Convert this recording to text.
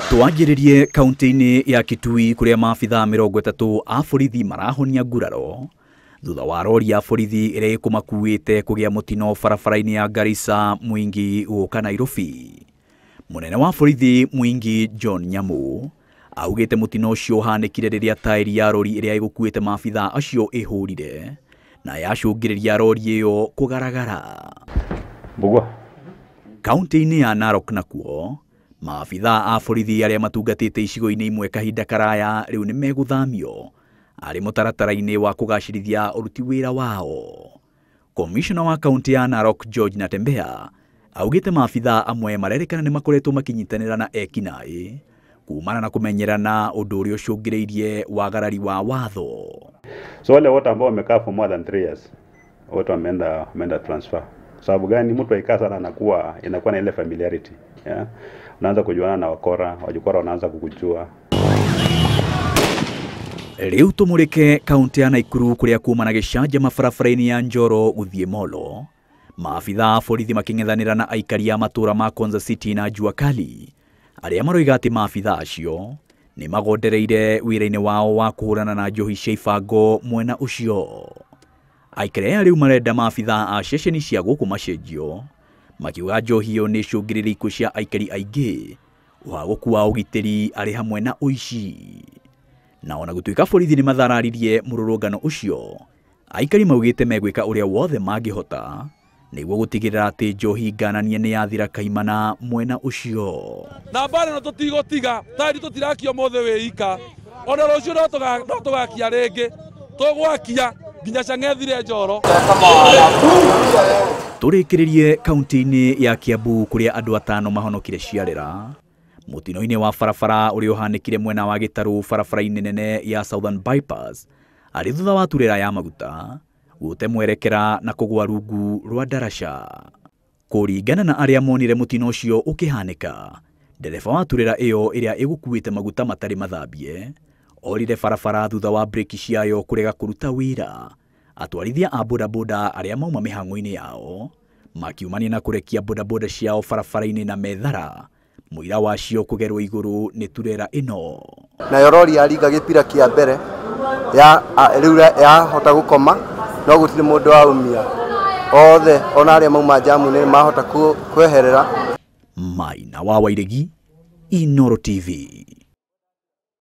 Twanjĩrĩrie kaunti-inĩ ya Kitui kũrĩa maabithaa 30 a borithi marahonia nguraro thutha wa rori ya borithi ĩrĩa ĩkũmakuĩte kũgĩa mũtino barabara-inĩ ya Garissa Mwingi gũka Nairobi. Mũnene wa borithi Mwingi John Nyamu augĩte mũtino ũcio ũhanĩkire rĩrĩa taĩri ya rori ĩrĩa ĩgũkuĩte maabithaa acio ĩhũrire na yacũngĩrĩria rori ĩyo kũgaragara. Mbugua. Kaunti-inĩ ya Narok nakuo maabithaa a borithi arĩa matungatĩte icigo-inĩ imwe kahinda karaya rĩu nĩ megũthamio arĩ mũtaratara-inĩ wa kũgacĩrithia ũruti wĩra wao. Komishona wa kaunti ya Narok George Natembeya augĩte maabithaa amwe marerĩkana nĩ makoretwo makĩnyitanĩra na ekinaĩ kumana na kũmenyerana ũndũ ũrĩa ũcũngĩrĩirie wagarari wa watho. So wale wote ambao wamekaa for more than 3 years wote wameenda transfer. Sababu gani? Mtu aikaa sana anakuwa inakuwa na ile familiarity, yeah? Unaanza kujuana na wakora, wajukora wanaanza kukujua. Rĩu tũmũrĩke kaunti ya Naikuru kũrĩa kuma na gĩcanjama barabara-inĩ ya Njoro gũthiĩ Molo. Maabithaa a borithi makĩng'ethanĩra na aikari a matũũra ma Konza City na Jua Kali arĩa maroiga atĩ maabithaa acio nĩ magondereire wĩra-inĩ wao wa kũhũrana na njohi cia ibango mwena ũcio. Aikari aya rĩu marenda maabithaa a ceceni cia gũkũ macenjio makiuga njohi ĩyo nĩ ĩcũngĩrĩirie ikuũ cia aikari aingĩ, ũhagũku wa ũgitĩri arĩ hamwe na ũici. Na ona gũtuĩka borithi nĩ mathararirie mũrũrũngano ũcio, aikari maugĩte megwĩka ũrĩa wothe mangĩhota nĩguo gũtigĩrĩra atĩ njohi ngananie nĩ yathira kaimana mwena ũcio. Na mbara ĩno tũtigũtiga, taĩri tũtirakia ũmũthĩ wĩ ika, ona rũciũ no tũgakia rĩngĩ, tũgwakia nginya cang'ethire Njoro. Tũrĩkĩrĩrie kaunti-inĩ ya Kiambu kũrĩa andũ atano mahonokire ciarĩra mũtino-inĩ wa barabara ũrĩa ũhanĩkire mwena wa Gĩtarũ barabara-inĩ nene ya Southern Bypass arĩ thutha wa turera ya maguta gũte mwerekera na kũgwa rungu rwa ndaraca. Kũringana na arĩa monire mũtino ũcio ũkĩhanĩka, ndereba wa turera ĩyo ĩrĩa ĩgũkuĩte maguta matarĩ mathambie orire barabara thutha wa breki ciayo kũrega kũruta wĩra. Atwarithia a bodaboda arĩa mauma mĩhang'o-inĩ yao makiumania na kũrekia bodaboda ciao barabara-inĩ na methara mũira wacio kũgerwo igũrũ nĩ turera ĩno. Nayo rori yaringa gĩbira kĩa mbere ya rĩu yahota gũkoma no gũtirĩ mũndũ waumia, othe ona arĩa mauma jamu-inĩ mahota kweherera. Maina wa Wairegi, Inooro TV.